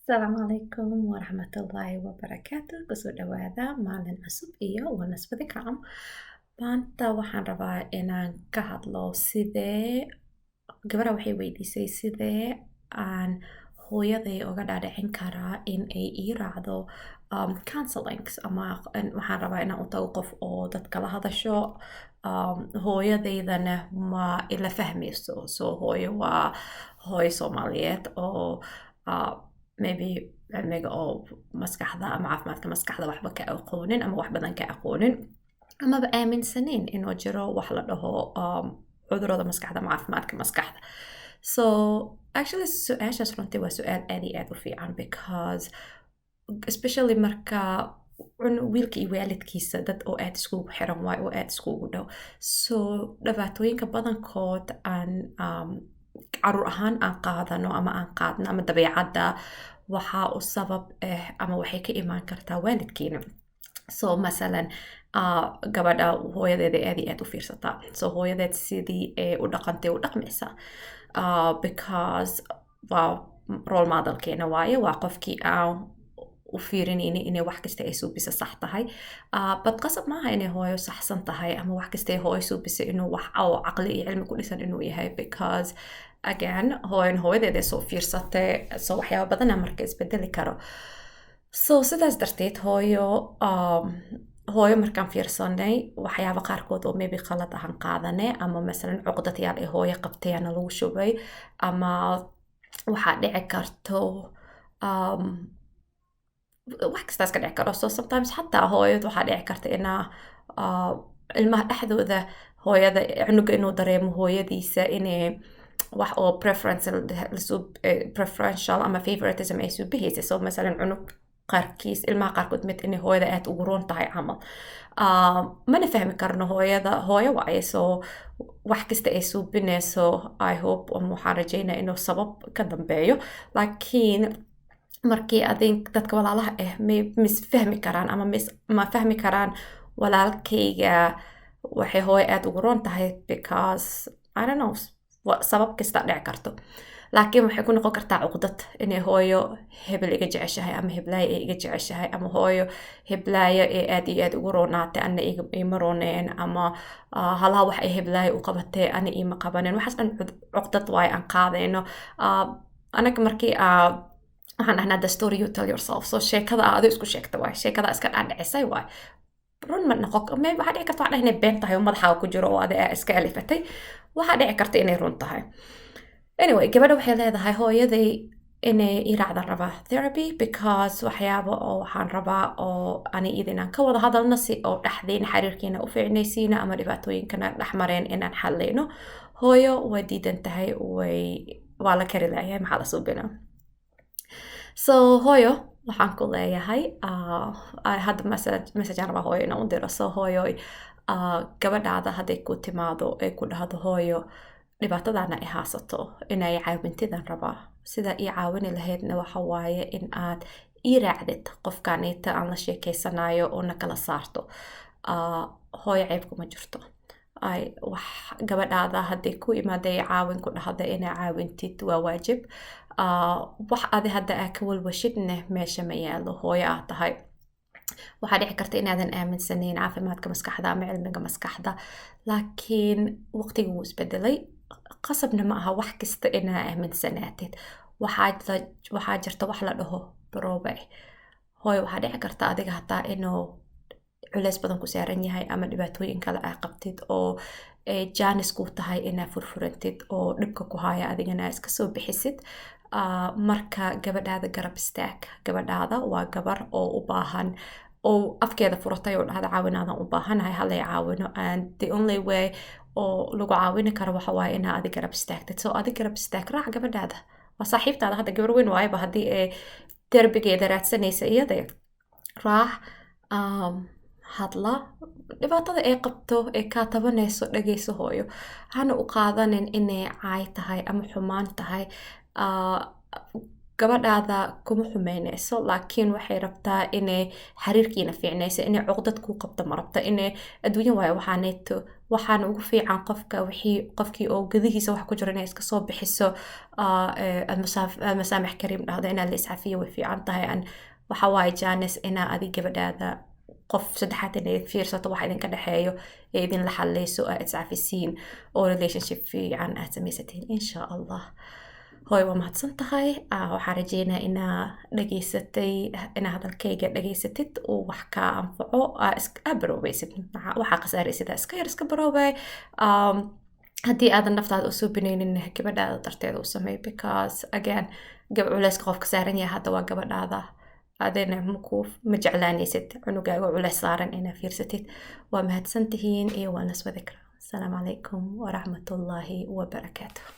Asalaamu calaykum waraxmatullaahi wabarakaatu. Kusoo dhawaada maalin cusub iyo Wellness with Ikram. Maanta waxaan rabaa inaan ka hadlo sidee gabadha waxay weydiisay sidee aan hooyaday uga dhaadhicin karaa in ay ii raacdo counselings, ama waxaan rabaa inaan u tago qof oo dadka la hadasho, hooyadaydana ma ila fahmayso. So hooyo waa hooyo Soomaaliyeed oo maybe cilmiga oo maskaxda ama caafimaadka maskaxda waxba ka aqoonin ama wax badan ka aqoonin, amaba aaminsaneyn inuu jiro wax la dhaho cudurada maskaxda ama caafimaadka maskaxda. So actually, su-aashaas runtii waa su-aal aad iyo aad u fiican, because especially marka wiilka iyo waalidkiisa dad oo aad iskugu xiran waay oo aad iskugu dhow. So dhibaatooyinka badankood aan caruur ahaan aan qaadano ama aan qaadno ama dabeecadda waxaa u sabab ah ama waxay ka imaan kartaa waalidkiina. So masalan, gabadha hooyadeeda aad iyo aad u fiirsataa, so hooyadeed sidii ay u dhaqantay u dhaqmaysa, because waa role modelkeena waaye, waa qofkii aan u fiirinayni inay wax kasta ay suubisa sax tahay. But qasab maaha inay hooyo saxsan tahay ama wax kasta ay hooyo suubisa inuu wax oo caqli iyo cilmi ku dhisan inuu yahay, because again, hooyan hooyadeeda soo fiirsatay, so waxyaaba badana marka isbedeli karo. So sidaas darteed hooyo markaan fiirsanay, waxyaaba qaarkood oo maybe qalad ahaan qaadanay, ama masalan cuqdadyaal ay hooyo qabtayaana lagu shubay, ama waxaa dhici karto wax kastaas ka dhici karo. So sometimes xataa hooyad waxaa dhici karta inaa ilmaha dhexdooda hooyada cunuga inuu dareemo hooyadiisa inay wax oo preference preferential ama favoritism ay suubihaysa. So masalan, cunug qaarkiis, ilmaha qaarkood mid inay hooyada aad ugu roon tahay camal. Mana fahmi karno hooyada, hooyo waaye, so wax kasta ay suubinayso, I hope ama waxaan rajeynaya inuu sabab ka dambeeyo. Laakiin markii adink dadka walaalaha ah may misfahmi karaan ama ma fahmi karaan walaalkayga waxay hooyo aad ugu roon tahay, because I don't know, sabab kasta dhici karto. Laakiin waxay ku noqon kartaa cuqdad inay hooyo hebel iga jeceshahay ama heblaayo ay iga jeceshahay, ama hooyo heblaayo ee aad iyo aad ugu roonaatay ana ima rooneen, ama halaha wax ay heblaayo u qabatay ana iima qabanin. Waxaas dhan cuqdad waayo aan qaadayno. Anaga markii waxaan dhahnaa "the story you tell yourself", so sheekada aa adigo isku sheegta waay, sheekada iska dhaadhicisay waay. Run ma noqon, maybe waxaa dhici karta waxaa dhah inay been tahay oo madaxaaga ku jiro oo adi aa iska alifatay. Waxaa dhici karta inay run tahay. Anyway, gabadha waxay leedahay hooyaday inay ii raacdan rabaa therapy, because waxyaabo oo waxaan rabaa oo ani iyada inaan ka wada hadalno si oo dhexdeena xiriirkeena u fiicnaysiina ama dhibaatooyinkana dhexmareen inaan xallayno. Hooyo waa diidan tahay, way waa la kari laayahay, maxaa la suubinaa? So hooyo waxaan ku leeyahay, hadda message aan rabaa hooyo inaan u diro. So hooyoy, gabadhaada hadday ku timaado ay ku dhahdo, "Hooyo, dhibaatadaana ay haysato, inay caawintidan rabaa," sida ii caawini lahaydna waxa waaye in aad ii raacdid qofkaaniita aan la sheekeysanayo oo na kala saarto. Hooyo, ceeb kuma jirto. Ay wax gabadhaada hadday ku imaaday caawin ku dhahda, inaa caawintid waa waajib. Wax adi hadda aa ka walwashidne meesha ma yaalo. Hooyo aad tahay, waxaa dhici karta inaadan aaminsanayn caafimaadka maskaxda ama cilmiga maskaxda, laakiin waqtiga wuu isbedelay. Qasabna ma aha wax kasta inaa aaminsanaatid. Waxaa jirta wax la dhaho baroobe. Hooyo, waxaa dhici karta adiga hataa inuu culeys badan ku saaran yahay ama dhibaatooyin kale aa qabtid oo jaanis ku tahay inaa furfurantid oo dhibka ku haya adigana iska soo bixisid. Marka gabadhaada garab istaag. Gabadhaada waa gabar oo u baahan oo afkeeda furatay oo dhahda, "Caawinaadan u baahanahay, halay caawino." And the only way oo lagu caawini karo waxa waaye inaa adi garab istaagtid. So adi garab istaag, raac gabadhaada, waa saaxiibtaada. Hadda gabar weyn waayaba, haddii ay therapygeeda raadsanaysa iyada raac, hadla dhibaatada ay qabto ee kaa tabanayso, dhageyso hooyo. Hana u qaadanin inay caay tahay ama xumaan tahay. Gabadhaada kuma xumeyneyso, laakiin waxay rabtaa inay xiriirkiina fiicnayso. Inay cuqdad kuu qabto ma rabta. Inay adduunya waayo waxaaneeto. Waxaana ugu fiican qofka wixii qofkii oo gudihiisa wax ku jiro inay iska soo bixiso, almasaamix kariim dhahdo, inaa la iscafiyo way fiican tahay. An waxa waaye chance inaa adi gabadhaada qof saddexaad inay fiirsato waxa idinka dhexeeyo ee idinla xaleyso, aad iscafisiin oo relationship fiican aad samaysatiin, insha Allah. Hooy, waa mahadsan tahay. Waxaan rajeynaa inaa dhageysatay, inaa hadalkayga dhageysatid uu wax kaa anfaco, aa baroobeysid. Waxaa khasaaraysid iska yar, iska baroobay. Haddii aadan naftaada u suubinaynin, gabadhaada darteeda u samey, because again, gab culeyska qofka saaran yahay hadda waa gabadhaada. Adina maku ma jeclaanaysid cunugaaga culeys saaran inaa fiirsatid. Waa mahadsan tihiin iyo waa naswadi karaa. Asalaamu calaykum waraxmatullaahi wabarakaatuh.